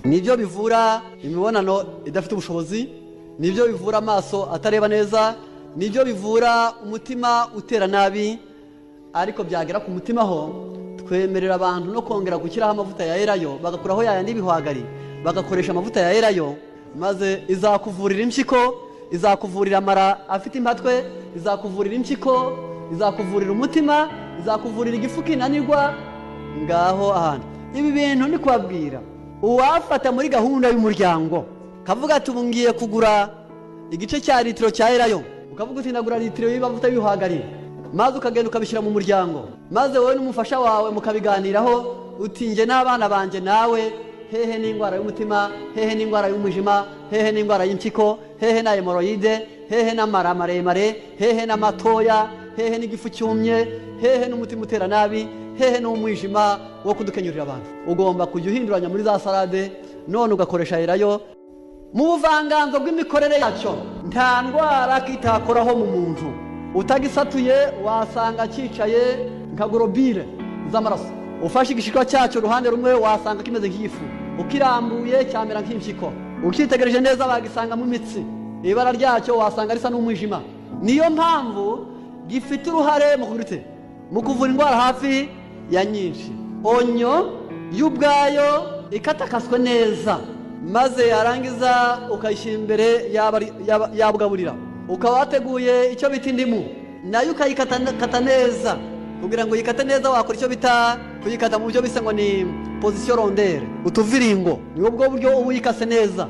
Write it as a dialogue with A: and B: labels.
A: Nibyo bivura imibonano idafite ubushobozi, nibyo bivura amaso atareba neza, nibyo bivura umutima utera nabi. Ariko byagera ku mutima ho twemerera abantu no kongera gushyiraho amavuta ya elayo, bagakuraho yayandi y'ibihwagari bagakoresha amavuta ya elayo, maze izakuvurira impyiko, izakuvurira amara afite impatwe, izakuvurira impyiko, izakuvurira umutima, izakuvurira igifu kinanirwa. Ngaho ahantu ibi bintu ni kubabwira uwafata muri gahunda y'umuryango kavuga ati ubu ngiye kugura igice cya litiro cya elayo, ukavuga uti ndagura litiro y'amavuta y'ibihwagari, maze ukagenda ukabishyira mu muryango, maze wowe n'umufasha wawe mukabiganiraho uti njye n'abana banjye nawe, hehe n'indwara y'umutima, hehe n'indwara y'umwijima, hehe n'indwara y'impyiko, hehe na hemoroyide, hehe n'amara maremare, hehe n'amatoya, hehe n'igifu cyumye, hehe n'umutima utera nabi, hehe n'umwijima wo kudukenyurira abantu. Ugomba kujya uhinduranya muri za salade, none ugakoresha elayo. Mu buvanganzo bw'imikorere yacyo nta ndwara kitakoraho mu muntu. Utagisatuye wasanga cyicaye nka gorobire z'amaraso. Ufashe igishishwa cyacyo uruhande rumwe wasanga kimeze nk'ifu, ukirambuye cyamera nk'impyiko, ukitegereje neza bagisangamo imitsi, ibara ryacyo wasanga risa n'umwijima. Niyo mpamvu gifite uruhare mu kuvura indwara hafi ya nyinshi. Onyo y'ubwayo ikatakaswe neza, maze yarangiza ukayishyira imbere yabugaburira. Ukaba wateguye icyo bita indimu, nayo ukayikata neza. Kugira ngo uyikate neza wakora icyo bita kuyikata mu buryo bisa ngo ni position rondere, utuviringo. Ni ubwo buryo uba uyikase neza.